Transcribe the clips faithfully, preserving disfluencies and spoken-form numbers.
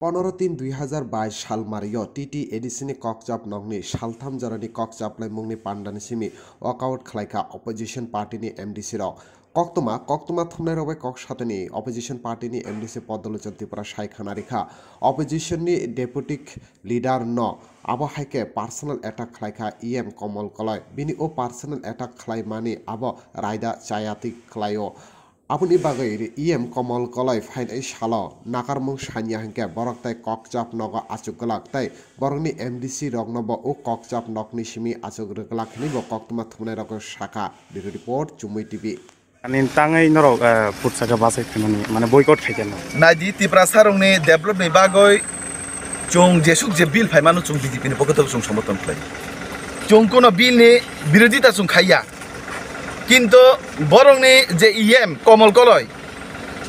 Pondro tin dui hazar bais sal mario T T A D C ni kokchap nokni saltham jorani kokchap laimungni pandani simi walkout khlaikha opposition party ni M D C rok. Koktwma, koktwma thumnai rok bai kok satani opposition party ni M D C Podolochon Tripura sai khana rikha. Opposition ni deputy leader no abo hai khe personal attack khlaikha E M Komol Koloi. Bini o personal attack khlaimani abo raida chayatwi khlaio. Aboni bagwi E M Komol Koloi phainai salo nakarmung sanya hinkhe borok tei kokchap nogo achuk glak tei borokni M D C rokno bo o kokchap nokni simi achuk rwglak hinwi bo koktwma thumnai rok sakha. Bureau Report, Chumui T V. Ani tangwi norok, eh, putsaka bachai phaimani, mane boycott khaikha no. Naidi Tiprasa rokni develop ni bagwi chwng jesuk je bill phaimano chwng B J P ni pokhe to chwng somorthon khlai. Chwng kuno bill ni birodita chwng khaiya. Kintu borokni je E M Komol Koloi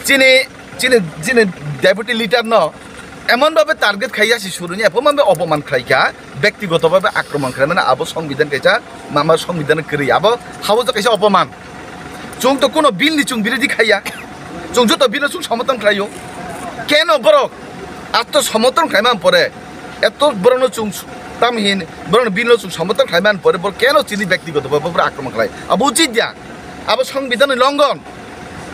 chini, chini, chini deputy leader no emon bhabe target khaiya si suruni, emon bhabe opoman khlaikha, bektigoto bhabe akromon khlaimani abo songbidhan kaisa, mama songbidhan kwrwi abo habo je kaisa opoman. Chwng to kuno bill ni chwng birodhi khaiya. Chwng joto bill no chwng somorthon khlaio. Keno borok atto somorthon khlaimani pore, eto borok no chwng tam hin, borok no bill no chwng somorthon khlaimani pore, borok keno chini bektigoto bhabe borok akromon khlai. Abo uchit ya. Abo songbidhan ni longon.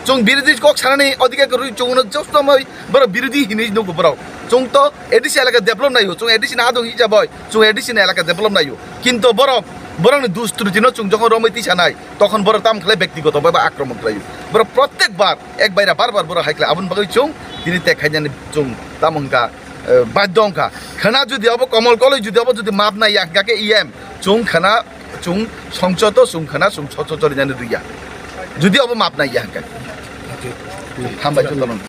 Chwng birodhi kok sanani odhikar kwrwi chwngno josto moi borok birodhi hinwi nugo borok. Chwng to A D C elaka develop naio, chwng A D C ni adong hijaboi, chwng A D C ni elaka develop naio. Kintu borok, borokni dustriti no chwng jokhon romwi tisanai, tokhon borok tam khlai bektigoto bhabe akromon khlaio. Borok prottek bar, ek baira bar bar borok hai khlai. Aboni bagwi chwng tini tek khainani chwng tamo hwnkha, eh, badhyo wngkha. Khwna jodi abo Komol Koloi jodi abo jodi map nai ya hwnkha khe E M, chwng khwna, chwng songchoto, chwng khwna, chwng sochoto rinani rwya. Jodi abo map nai ya hwnkha. Hambai jotono.